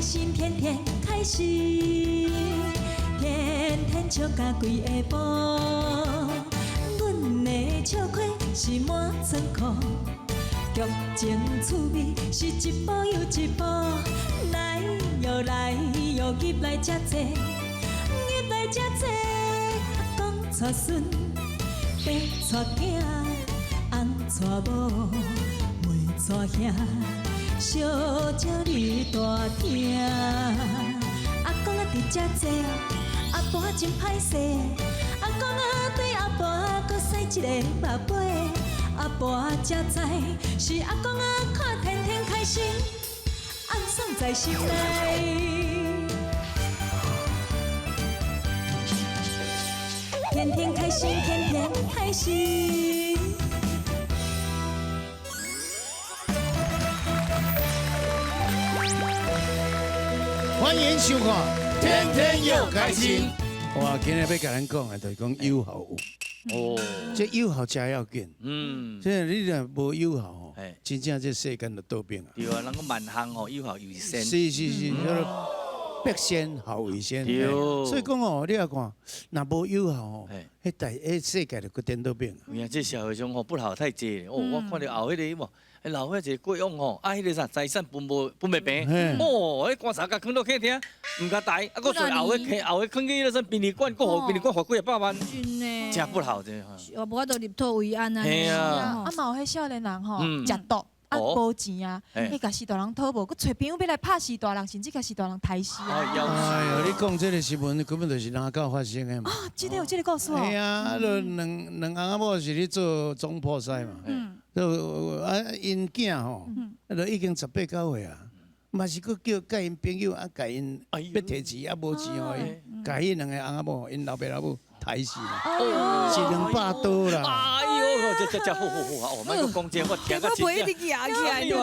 心，天天開心，天天笑甲規下晡。阮的笑虧是滿倉庫，劇情趣味是一步又一步。來喲來喲，入來遮濟，入來遮濟。阿公娶孫，爸娶囝，翁娶某，妹娶兄，小招你大聽。阿公啊佇遮坐，阿婆真歹勢。阿公啊對阿婆閣使一个目尾，阿婆才知是阿公啊看天天開心，暗爽在心內。天天開心，天天開心。歡迎收看《天天又開心》。哇，今日欲共咱講的，就是講友好。哦，這友好真要緊。這你若無友好吼，真正這世間就倒變啊。對啊，人講萬項吼，友好為先。是是是，叫做必先好為先。對。所以講哦，你也看，若無友好吼，彼大彼世界就閣顛倒變。有影，這社會上吼不好太濟哦，我看著後彼個無，彼老歲仔一個過往吼，啊，彼個啥財產分無分袂平，哦，彼棺材共囥落客廳，毋共抬，啊，閣隨後个客後个囥去彼個啥殯儀館，閣予殯儀館罰幾百萬，真的。真不好這。我無法度入土為安啊。嘿啊。啊嘛有彼少年人吼，食毒啊無錢啊，彼共序大人討無，閣揣朋友欲來拍序大人，甚至共序大人刣死啊！哎呦，你講這個新聞根本就是哪到發生的嘛！啊，真的有這個故事哦。嘿啊，就兩兩翁仔某是咧做總鋪師嘛，就啊𪜶囝吼，啊就已經十八九歲啊，嘛是閣叫佮𪜶朋友啊，共𪜶欲提錢啊，無錢予伊，共彼兩個翁仔某𪜶老爸老母刣死啦，一兩百刀啦！哎呦，這這這好好好啊！哦，莫閣講這，我聽甲真。我袂一直舉起來。我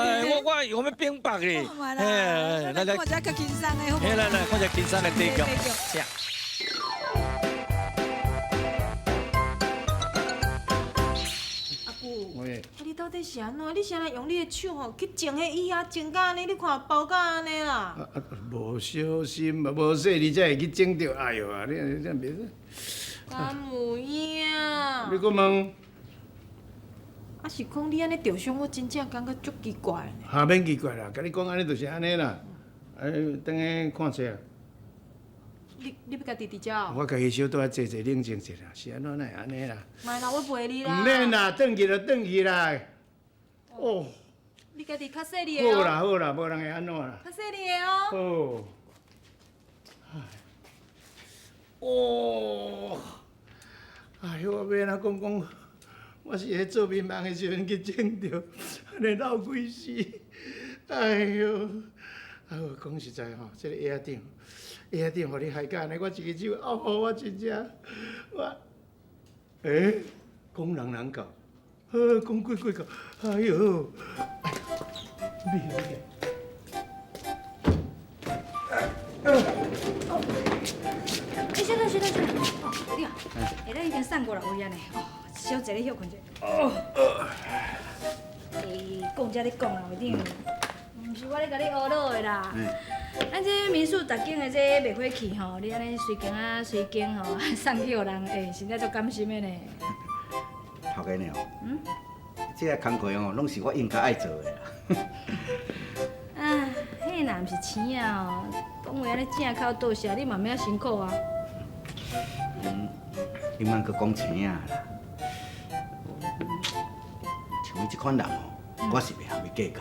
我我欲明白咧。來來，看這較輕鬆的。來來來，看這輕鬆的第一局。請。阿舅，啊你到底是按怎？你是按怎用你的手吼去整彼椅仔，整甲按呢？你看包甲按呢啦。啊啊，無小心嘛，無細膩才會去整著。哎喲啊，你這袂使。敢有影？你閣問？啊是講你按呢著傷，我真正感覺足奇怪呢。哈，免奇怪啦，共你講按呢就是按呢啦。哎，轉去看冊啊。你欲家己佇遮哦？我家己小倒仔坐坐冷靜一下，是按怎會按呢啦？莫啦，我陪你啦。毋免啦，轉去就轉去啦。哦。你家己較細膩的哦。好啦好啦，無人會按怎啦。較細膩的哦。好。哦。哎喲，我欲按怎講講？我是咧做眠夢的時陣去整著，按呢鬧鬼死。哎喲，哎喲，講實在吼，這個鞋仔頂，鞋仔頂予你害甲按呢，我一支手，哦，我真正，我，欸，講人人教，講鬼鬼教，哎喲，哎，你。欸，小等，小等，小等，哦，你啊，欸，咱已經散過來位啊呢，哦，小坐咧歇睏者。哦，欸，講這咧講啦，會長，毋是我咧共你呵咾的啦。咱這民宿逐間的這賣火器吼，你按呢隨間啊隨間吼送去予人，欸，實在足甘心的呢。頭家娘，這个工課哦，攏是我應該愛做的啦。啊，彼若毋是錢啊哦，講話按呢正口倒寫，你嘛免遐辛苦啊。嗯，你莫閣講錢啊啦。像伊這款人哦，我是袂和伊計較。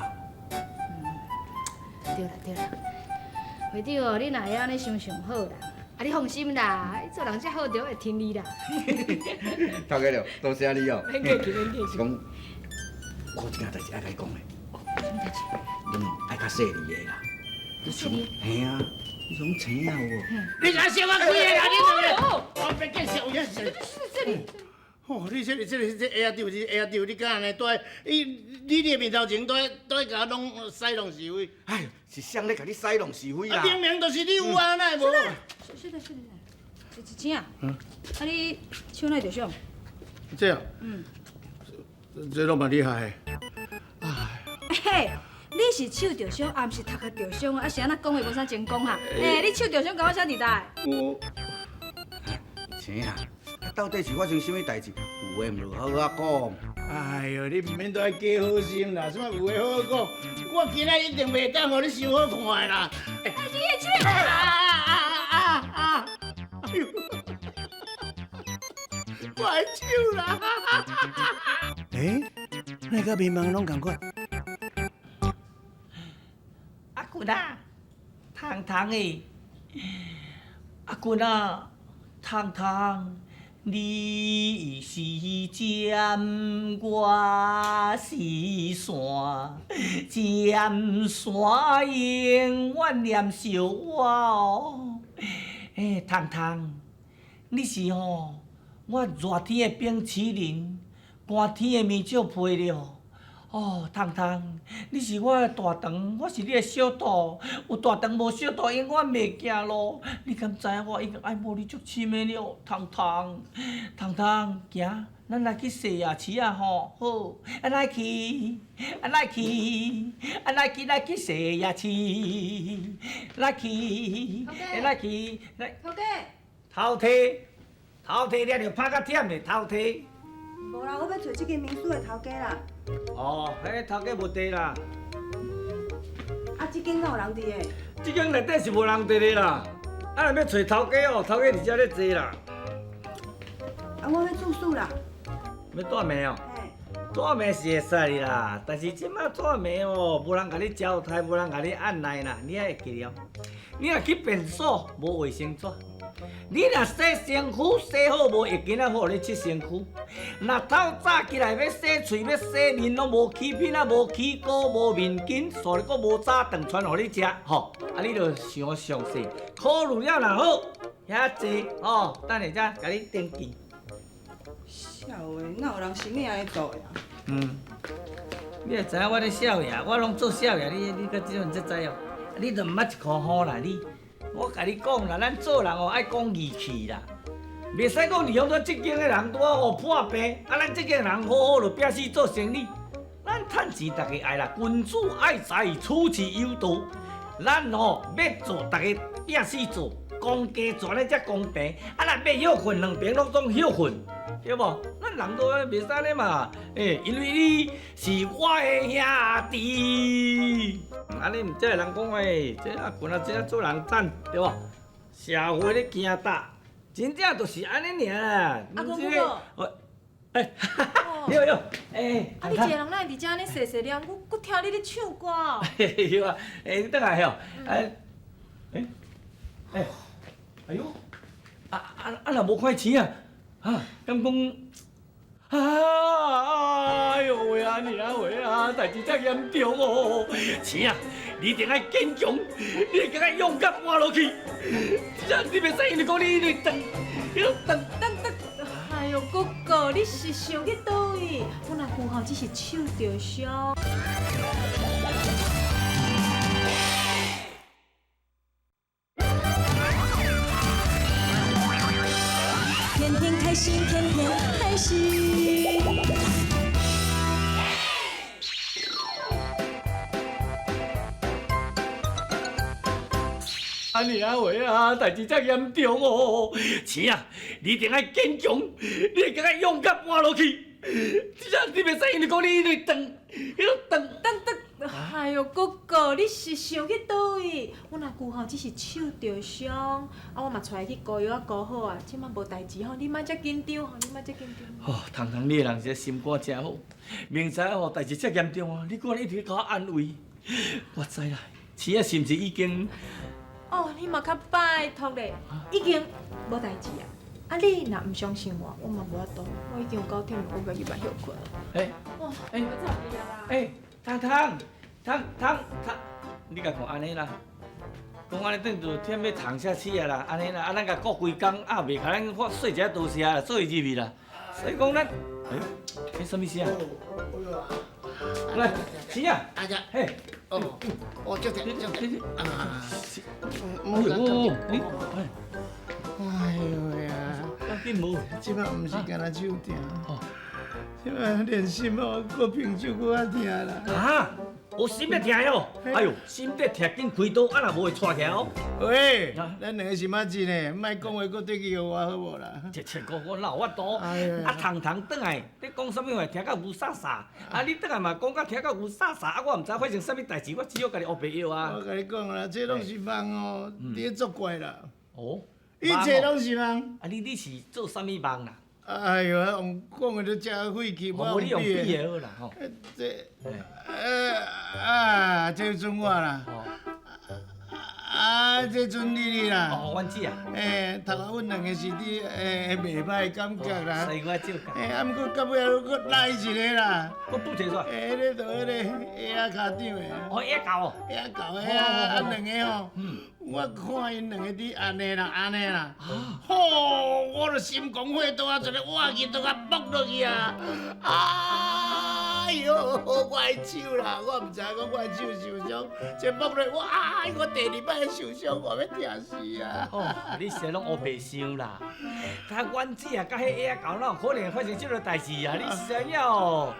對啦對啦，會長哦，你若會按呢想上好啦，啊你放心啦，你做人遮好，就會聽你啦。頭家娘，多謝你哦。免客氣，免客氣。是講，我有一件代誌愛共你講的。哦，啥物代誌？你愛較細膩的啦。細膩？嘿啊，你講青啊有無？你敢笑我幾個啦？你兩個，我別見笑，有影。哦，你這個、這個、這鞋仔長，這鞋仔長，你敢按呢蹛？你你的面頭前蹛蹛共我攏使弄是非？哎，是誰咧共你使弄是非啦？明明就是你有啊，哪會無？是的，是的，是青啊。啊，你手哪會著傷？這啊？嗯。這攏嘛厲害。嘿，你你是手著傷，也毋是頭殼著傷，啊是按怎講話無啥成功哈？欸，你手著傷，共我寫佇佗？我，生啊，到底是發生啥物代誌？有話毋著好好講。哎喲，你毋免都愛假好心啦，啥物有話好好講，我今仔一定袂當予你傷好看的啦。哎，你的手啊啊啊啊！哎喲，我的手啦！欸，那個眠夢攏仝款。阿君啊，糖糖的，阿君啊，糖糖。你是針，我是線，針線永遠黏著我哦。欸，糖糖，你是吼我熱天的冰淇淋，寒天的面少配料。哦，糖糖，你是我的大肠，我是你的小肚。有大肠無小肚，永遠袂行路。你敢知影我已經愛慕你足深的了？糖糖，糖糖，行，咱來去洗牙齒啊吼，好，啊來去，啊來去，啊來去來去洗牙齒，來去，來去，來。頭家。頭家，頭家，你就拍甲忝的頭家。無啦，我欲揣這間民宿的頭家啦。哦，彼頭家無佇啦。啊，這間敢有人佇的？這間內底是無人佇的啦。啊，若欲揣頭家哦，頭家佇遮咧坐啦。啊，我欲住宿啦。欲住暝哦？住暝是會使啦，但是這擺住暝哦，無人共你招待，無人共你按捺啦，你愛會記著。你若去便所，無衛生紙。你若洗身軀洗好無浴巾仔好，予你拭身軀。若透早起來欲洗喙、欲洗面，攏無起片仔、無起膏、無面巾，煞咧閣無早頓傳予你食，吼！啊，你著想詳細，考慮了若好，遐濟吼，等下才共你登記。痟的，哪有人生意按呢做的啊？嗯，你會知影我咧少爺，我攏做少爺，你閣這陣才知哦。你著毋捌一箍雨啦，你。我共你講啦，咱做人哦愛講義氣啦，袂使講利用咱這間的人拄仔哦破病，啊咱這間人好好就拼死做生意，咱趁錢大家愛啦，君子愛財，取之有道。咱吼欲做，大家拼死做，公家做咧才公平，啊若欲歇睏，兩邊攏總歇睏，對無？咱人都袂使按呢嘛，欸，因為你是我的兄弟。按呢毋才會人講欸，這阿群啊，這做人讚，對無？社會咧行大，真正就是按呢爾啦。阿公哥，欸，對對，欸，啊，你一个人哪會佇遮按呢細細念？我閣聽你咧唱歌哦。有啊，欸，你轉來吼，欸，欸，欸，哎喲，啊若無看錢啊，啊，敢講？啊！哎喲喂啊，你啊喂啊，代誌遮嚴重哦！錢啊，你一定愛堅強，你一定愛勇敢活落去。這你袂使因為講你你等，你等等等。哎喲，哥哥，你是想去佗位？阮阿舅吼只是手著傷。天天開心，天天開心。啊你啊喂啊，代誌遮嚴重哦！錢啊，你一定愛堅強，你一定愛勇敢活落去。這你袂使因為講你你等，你等等等。哎喲，哥哥，你是想去佗位？阮阿舅吼只是手著傷，啊，我嘛帶伊去敷藥仔敷好啊，這擺無代誌吼，你莫遮緊張吼，你莫遮緊張。哦，糖糖，你的人是心肝誠好，明知吼代誌遮嚴重啊，你閣一直共我安慰，我知啦，錢仔是毋是已經？哦，你嘛較拜託咧，已經無代誌啊！啊，你若毋相信我，我嘛無法度，我已經有夠忝，我欲入來歇睏。欸，欸，欸，糖糖，糖糖糖，你共看按呢啦，講按呢等就忝欲躺下去啊啦，按呢啦，啊咱共顧規工，啊袂共咱發說一下多謝啦，做伊入去啦。所以講咱，欸，彼啥物聲？來，錢啊，嘿。哦，哦，就這，就這，啊，哎呦，你，哎呦呀，緊無，這擺毋是干焦手疼，這擺連心哦，閣平手閣較疼啦。啊，哦，我心咧疼哦，哎呦，心咧疼，紧开刀，啊若無會掣起來哦。喂，咱兩个是麻子呢，莫講話閣對去予我好無啦？切切，我我哪有法度？啊，糖糖轉來，你講啥物話聽甲霧煞煞，啊，你轉來嘛講甲聽甲霧煞煞，啊，我毋知發生啥物代誌，我只好共你烏白藥啊。我共你講啦，這攏是夢哦，你咧作怪啦。哦，一切攏是夢。啊，你是做啥物夢啦？哎呦，用講的都真費氣，無你用比的好啦吼。這，啊，這陣我啦。啊，這陣你啦。哦，阮姊啊。欸，頭仔阮兩个是佇袂歹感覺啦。所以我照顧。欸，啊，毋過到尾仔閣來一个啦。閣補一個煞。欸，彼个就彼个鞋仔跤長的。哦，鞋仔狗哦。鞋仔狗的啊，啊兩个吼。我看𪜶兩个佇按呢啦，按呢啦，吼！我就心狂火刀啊，一个活去刀啊，剥落去啊！哎喲，我的手啦，我毋知影講我的手受傷，這剝落，我哎，我第二擺受傷，我欲疼死啊！哦，你是攏烏白想啦，他阮姊啊，佮彼野狗哪有可能發生這个代誌啊？你是知影哦？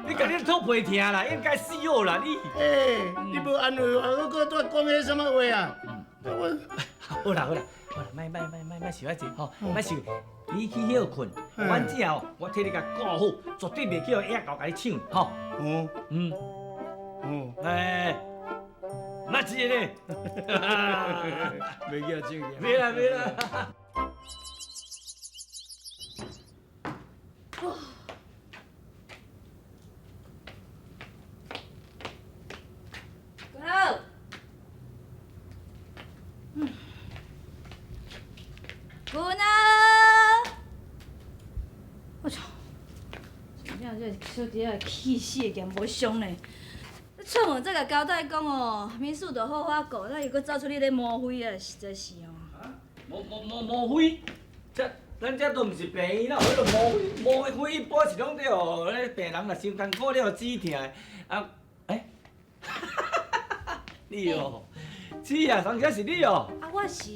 你共你肚皮疼啦，應該死好啦你。欸，你無安慰我，我閣拄講彼啥物話啊？好啦好啦好啦，莫莫莫莫莫想遐濟吼，莫想。你去歇睏，阮姊哦，我替你共顧好，絕對袂去予野狗共你搶吼。哦，嗯，哦，哎，那是咧，袂去予搶去。袂啦袂啦。好。嗯，滚啊！我操！真正这小弟仔气死会兼無傷呢。出門才共交代講哦，民宿著好好顧，哪又閣走出去咧摸灰啊，實在是哦。摸摸摸摸灰？這咱這都毋是病院，哪有彼落摸灰？摸灰一般是攏咧予咧病人若傷艱苦了止疼的。啊，欸，你哦，姊啊，當時是你哦。啊，我是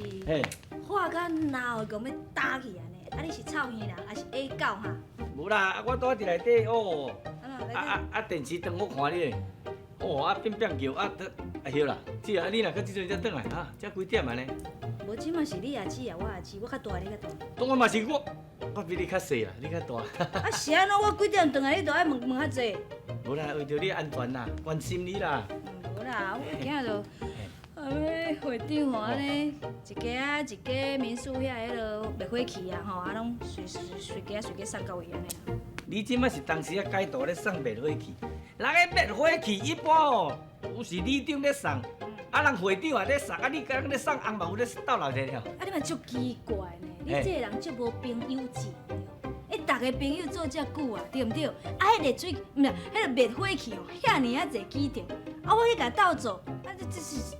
化甲鬧共欲打去按呢，啊，你是臭耳人，抑是矮狗哈？無啦，我拄仔佇內底哦。啊啊啊！電視轉我看你，哦啊變變叫啊，啊翕啦，姊啊，你若閣這陣才轉來哈，才幾點啊呢？無，這馬是你也姊啊，我也姊，我較大，你較大。當然嘛是我，我比你較細啦，你較大。啊是按怎？我幾點轉來，你都愛問問較濟。無啦，為著你安全啦，關心你啦。無啦，我今仔就啊，會長吼按呢，一家啊一家民宿遐彼落滅火器啊吼，啊攏隨隨家隨家送到位按呢啦。你這馬是當時啊改圖咧送滅火器，人个滅火器一般哦，有是里長咧送，啊人會長也咧送，啊你敢咧送翁嘛有咧鬥鬧熱了。啊你嘛足奇怪呢，你這个人足無朋友情對。欸，逐个朋友做遮久啊，對毋對？啊，彼個水，毋是，彼個滅火器哦，遐爾仔濟記著，啊，我去共鬥做，啊，這這是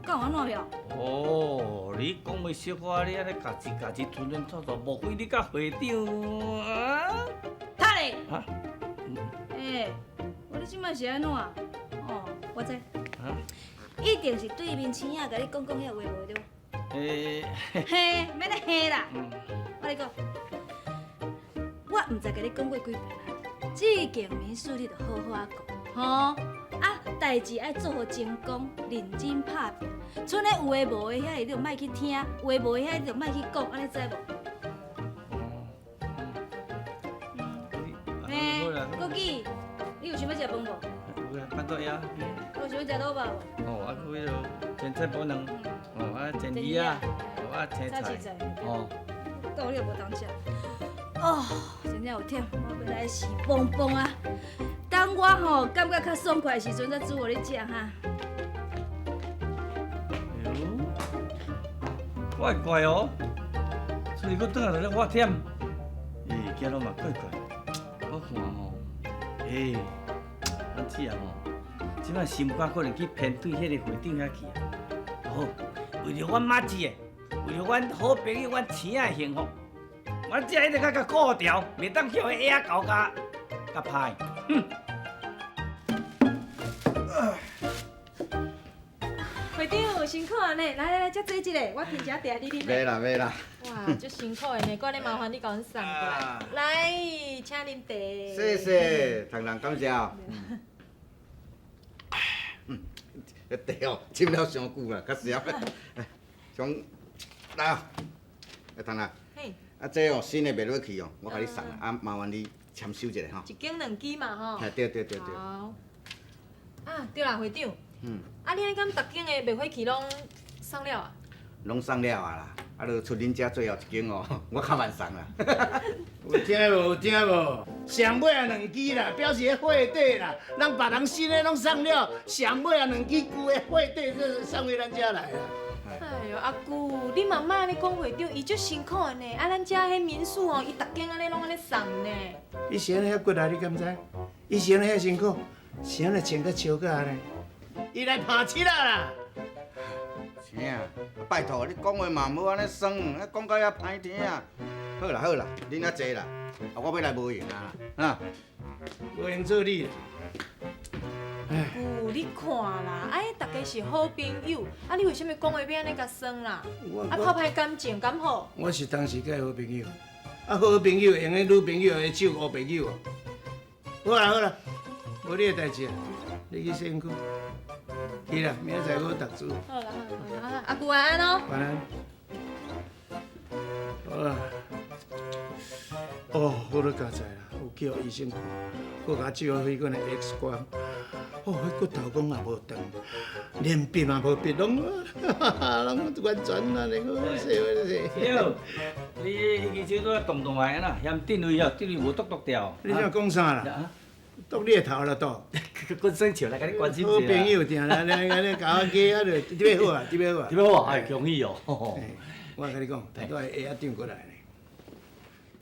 敢有按怎了？哦，你講話小可，你按呢共一共一吞吞吐吐，莫非你佮會長啊？他咧？啊？欸，我你這擺是按怎？哦，我知。啊？一定是對面青仔共你講講遐話無對無？欸。嘿，免咧嘿啦。我共你講。我毋知共你講過幾遍啊，這間民宿你著好好仔顧，吼啊，代誌愛做予精工，認真拍拚。賰咧有的無的遐，你就莫去聽；有的無的遐，你就莫去講，按呢知無？嘿，國基，你有想欲食飯無？有啊，腹肚枵。有想欲食卤肉無？哦，啊，閣彼落煎菜脯卵，哦，啊煎魚仔，哦啊青菜，哦。到你也無當食。哦，真正有忝，我欲來食磅磅啊！等我吼感覺較爽快的時陣，才煮予你食哈。哎喲，怪怪哦，所以閣轉來就咧發忝。欸，行路嘛怪怪，我看吼，欸，阮姊啊吼，這擺心肝可能去偏對彼个會長遐去啊。好，為著阮媽子的，為著阮好朋友阮青仔的幸福。我這一定愛共顧牢，袂當去予野狗共共拍。哼！會長辛苦啊呢，來來來，遮坐一下，我提一下茶你啉。袂啦袂啦。哇，足辛苦的呢，閣按呢麻煩你共阮送過來。來，請啉茶。謝謝，糖糖感謝。彼茶哦，斟了傷久啦，較澀。哎，像來啊，來唐啊，嘿，啊這哦新的賣落去哦，我共你送啦，啊麻煩你簽收一下吼。一間兩支嘛吼。嘿，對對對對。好。啊，對啦，會長。啊，你按呢敢逐間的滅火器攏送了啊？攏送了啊啦，啊，就剩恁遮最後一間哦，我較慢送啦。有聽無？有聽無？上尾仔兩支啦，表示彼貨底啦，人別人新的攏送了，上尾仔兩支舊的貨底，這送去咱遮來啦。哎喲，阿舅，你嘛莫按呢講會長，伊足辛苦的呢。啊，咱遮彼民宿吼，伊逐間按呢攏按呢送呢。伊是按呢遐骨力，你敢知？伊是按呢遐辛苦，是按呢穿甲笑甲按呢？伊來拍七仔啦！啥啊？拜託，你講話嘛毋好按呢酸，啊講甲遐歹聽啊。好啦好啦，恁遐濟啦，啊我欲來無閒啊啦，啊。無閒做你啦。舅，你看啦，啊，彼逐家是好朋友，啊，你為啥物講話欲按呢共酸啦？啊，破歹感情敢好？我是當時佮伊好朋友，啊好朋友會用得女朋友的手烏白扭哦。好啦好啦，無你的代誌，你去洗身軀，去啦，明仔載我讀書。好啦好啦，阿舅晚安哦。晚安。好啦。哦，我都佳哉啦，有叫醫生看，閣共我照彼款的 X 光，哦，彼骨頭講也無斷，連筆嘛無筆，攏攏完全按呢好勢勢。對，你彼支手拄仔動動來啦，嫌電位哦，電位無剁剁掉。你這講啥啦？剁你的頭啦剁！關心笑來共你關心好朋友定來來來來，共我加啊就，這欲好啊，這欲好啊。這欲好啊，哎，恭喜哦。我共你講，拄仔下仔長過來呢。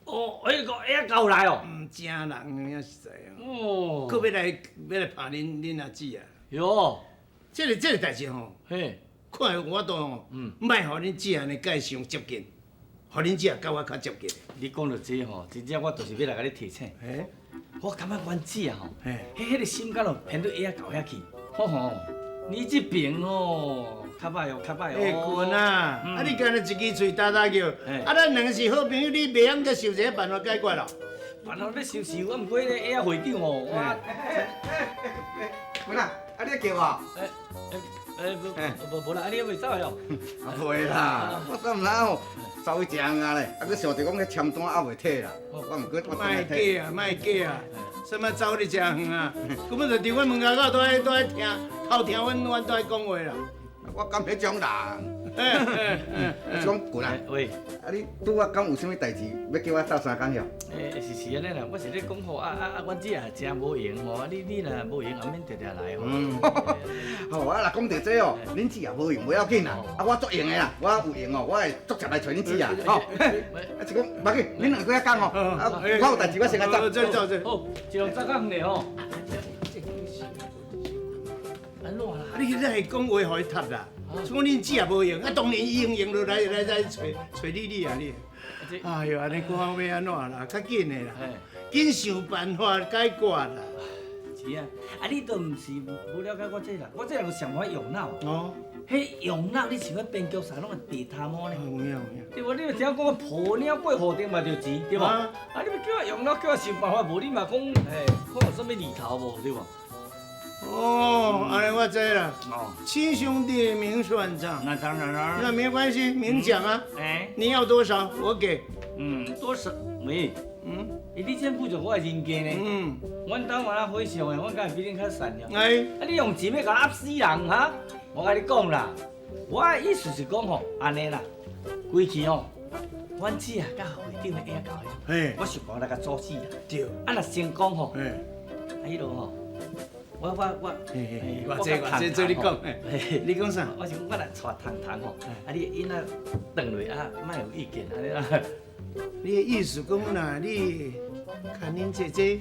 哦，彼個下仔狗來哦。毋正人，影實在哦。閣欲來欲來拍恁阿姊啊！喲，這個代誌吼，看有法度吼，莫予恁姊按呢共伊傷接近，予恁姊佮我較接近。你講著這吼，真正我就是欲來共你提醒。我感覺阮姊啊吼，彼个心肝咯偏佇下仔狗遐去。吼吼，你這邊吼較歹哦，較歹哦。欸，君啊，啊你干焦一支喙焦焦叫，啊咱兩个是好朋友，你袂曉閣想一个辦法解決咯？辦法欲想是，我毋過彼個下仔會長吼，我。君啊，啊你叫我？欸，無無無啦，啊你猶未走哦？啊袂啦，我煞毋知吼，走去誠啊咧，啊閣想著講彼簽單猶未退啦，我毋過我莫假啊，莫假啊，啥物走你誠遠啊？根本就佇阮門口口都愛聽，偷聽阮都愛講話啦。我敢彼種人？是講君啊，喂，啊你拄仔敢有啥物代誌欲叫我鬥相共曉？欸，是按呢啦，我是咧講吼，啊啊啊，阮姊也誠無閒吼，啊你若無閒也免定定來吼。好，啊若講著這哦，恁姊也無閒無要緊啦，啊我足閒的啦，我有閒哦，我會足常來揣恁姊啊，吼。啊是講，無要緊，恁兩個遐講哦，啊我有代誌我先來走。走走走。好，一路走較遠咧吼。按怎啦？啊你你係講話予伊插啦？像恁姊也無閒，啊當然伊用用就來來來揣揣你啊你。哎喲，按呢看欲按怎啦？較緊的啦，緊想辦法解決啦。是啊，啊你都毋是無了解我這人，我這人有上愛用腦。哦。彼用腦，你想欲編劇啥攏會白頭毛呢？有影有影。對無？你若聽講我鴕鳥過河頂嘛著錢，對無？啊，你欲叫我用腦，叫我想辦法，無你嘛講，嘿，看有啥物厘頭無，對無？哦，按呢我知啦。哦，親兄弟明算賬。那當然啦。那沒關係，明講啊。哎，你要多少，我給。嗯，多少？喂，欸，你這付著我的人格呢？阮兜嘛若火燒的，我敢會比恁較善良？哎，啊，你用錢欲共壓死人哈？我共你講啦，我的意思是講吼，按呢啦，規氣吼，阮姊啊，佮會長的下搞嘿，我想辦法來共阻止啦。對。啊，若成功吼，啊，彼落吼。我，我這我這做你講，你講啥？我是講我來帶糖糖吼，啊你囡仔轉落啊，莫有意見按呢啦。你的意思講啦，你牽恁姐姐，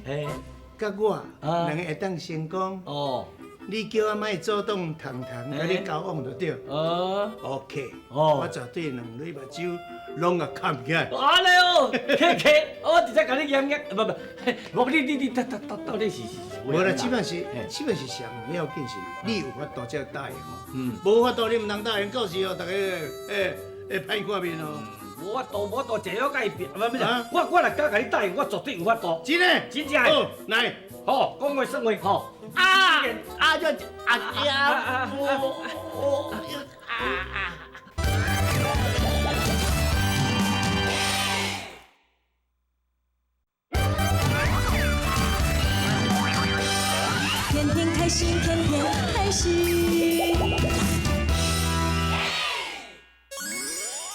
佮我兩个會當成功。哦。你叫我莫阻擋糖糖佮你交往就對。哦。 OK。哦。我絕對兩蕊目睭攏共崁起來。按呢哦，客氣，我直接共你嚴嚴，不不，無你你你到到到底是。無啦，這擺是這擺是上要緊是，你有法度才答應哦。無法度你毋通答應，到時候逐家會會歹看面哦。無法度，無法度，坐了共伊拼，不不是，我若敢共你答應，我絕對有法度。真的，真正的。好，來，好，講話算話，吼。啊啊！這啊呀，我啊啊！天天開心，天天開心。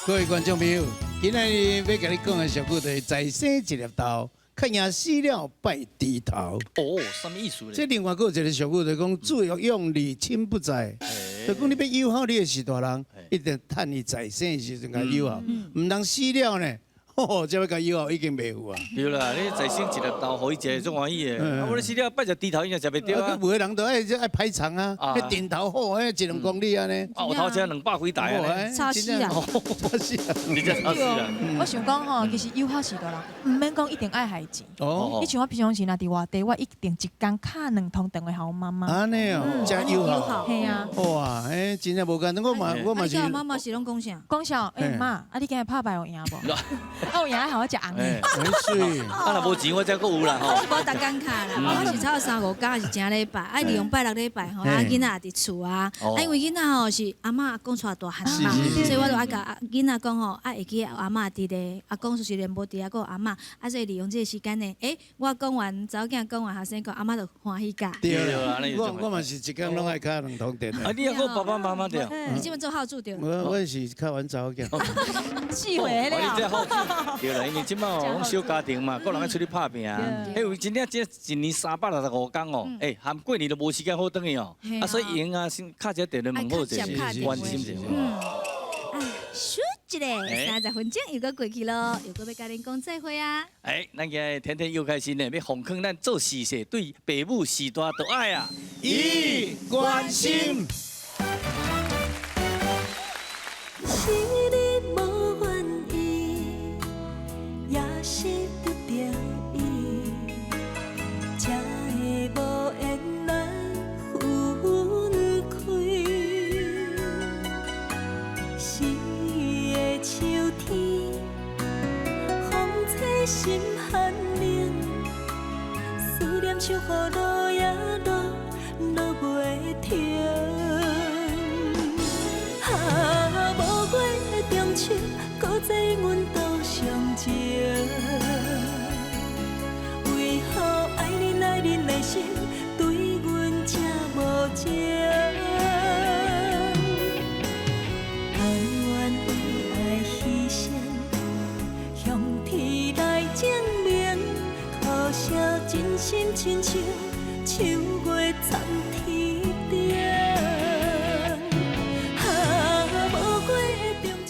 各位觀眾朋友，今仔日欲共你講的俗語就是在生一粒豆，較贏死了拜豬頭。哦，啥物意思咧？這另外閣有一個俗語，就是講子欲養而親不在，就講你欲友好你的序大人，一定趁伊在生的時陣共伊友好，毋通死了呢。吼，這欲共友好已經袂赴啊。對啦，你在生一粒豆，予伊食就足歡喜的。啊，無你死了拜一豬頭，伊也食袂著啊。有的人都愛愛排場啊，彼頂頭好，彼一兩公里按呢。啊，有頭車200幾台啊。吵死啦！吵死啦！真正吵死啦！我想講吼，其實友好序大人，毋免講一定愛害錢。哦。你像我平常時若佇外地，我一定一工敲兩通電話予阮媽媽。按呢哦，真友好。係啊。哇，欸，真正無簡單，我嘛我嘛是。媽媽是攏講啥？講啥？欸媽，啊你今日拍牌有贏無？啊有贏，予我食紅的。很媠。啊若無錢，我才閣有啦吼。我是無逐工敲啦，我是差不多三五工，是正禮拜，愛利用拜六禮拜吼，啊囡仔也佇厝啊，啊因為囡仔吼是阿嬤阿公帶大漢嘛，所以我就愛共囡仔講吼，啊會記阿嬤佇咧，阿公雖然無佇啊，閣有阿嬤，啊所以利用這個時間呢，欸我講完查某囝講完，後生講阿嬤就歡喜甲。對啦，我嘛是一工攏愛敲兩通電話。啊，你也閣爸爸媽媽對？你這擺做孝子對？我是敲阮查某囝。四歲了。對啦，因為這擺哦，攏小家庭嘛，各人愛出去拍拚啊。彼有真正這一年365工哦，欸，含過年都無時間好轉去哦。啊，所以閒啊，先敲一個電話問好者，關心者。啊，咻一下，30分鐘又閣過去咯，又閣欲共恁講再會啊。欸，咱今日天天又開心呢，欲奉勸咱做序細對爸母序大都愛啊，一關心。是你無願意，也是不得已，才會無緣來分開。四个秋天，風吹心寒冷，思念像雨落。